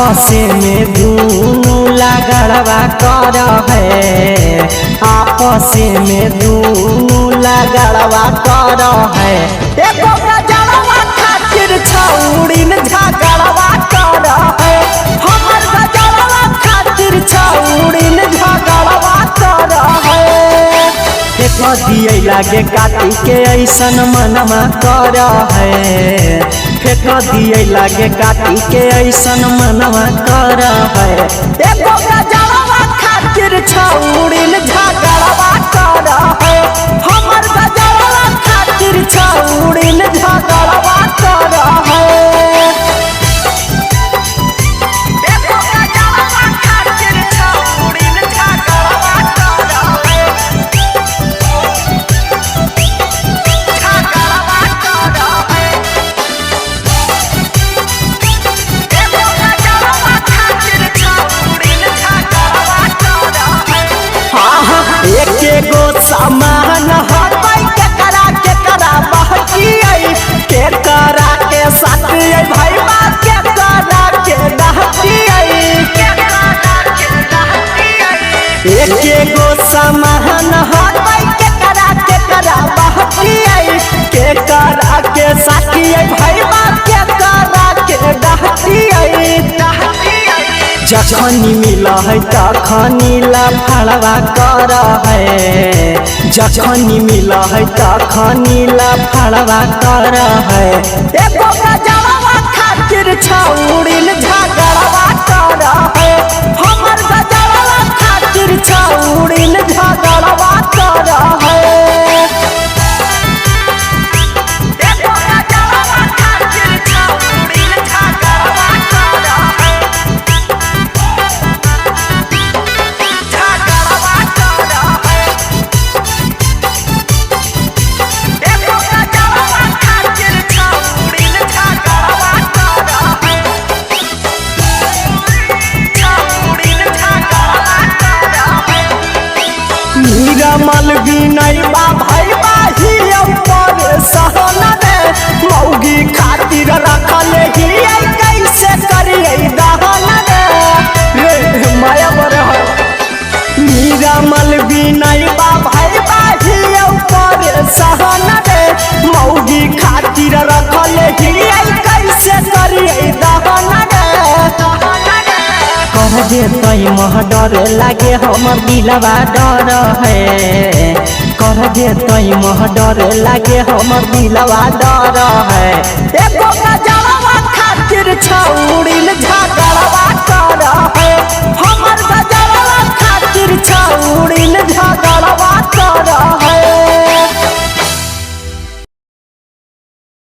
आपस में दुनू लगड़वा कर है, आपस में दुनू लगड़वा कर है। एगो गजरवा खातिर छौड़ीन झगड़वा कर है, हमर गजरवा खातिर छौड़ीन झगड़वा कर है। फेंक दिए लागे काटी के ऐसन मनमा कर है, फेंक दिए लागे काटी के ऐसन मनमा कर है। एगो गजरवा खातिर छौड़ीन झगड़वा कर है, हमर गजरवा खातिर छौड़ीन झगड़वा कर है। एगो गजरवा खातिर छौड़ीन झगड़वा कर है, झगड़वा कर है। एगो गजरवा खातिर छौड़ीन झगड़वा कर है। हाँ एके गो सामान हटै केकरा केकरा बहकियै, केकरा के साथ भाई बा केकरा के डहकियै। एके गो सामान हटै केकरा केकरा बहकियै, केकरा के साथी भाई बा केकरा के डहकियै। जखनी मिल है तखनी लफड़वा कर है, जखनी मिल है तखनी लफड़वा कर है। एगो गजरवा खातिर छौड़ीन झगड़वा कर है, हमर गजरवा खातिर छौड़ीन झगड़वा कर है। एगो गजरवा खातिर छौड़ीन झगड़वा कर है, झगड़वा कर है। एगो गजरवा खातिर छौड़ीन झगड़वा कर है, छौड़ीन झगड़वा कर है। नीरमल बिनय बा भाई बाही ऊपर सहन रे, मौगी खातिर रखल ही कैसे करिए दहन रे। रे माया बर नीरमल बिनय बा भाई बाही ऊपर सहन रे, मौगी खातिर रखल ही कैसे करिए दहन रे। कर देतै मह डर लागे हमर दिलवा डर है, कर देतै मह डर लागे हमर दिलवा डर है। एगो गजरवा खातिर छौड़ीन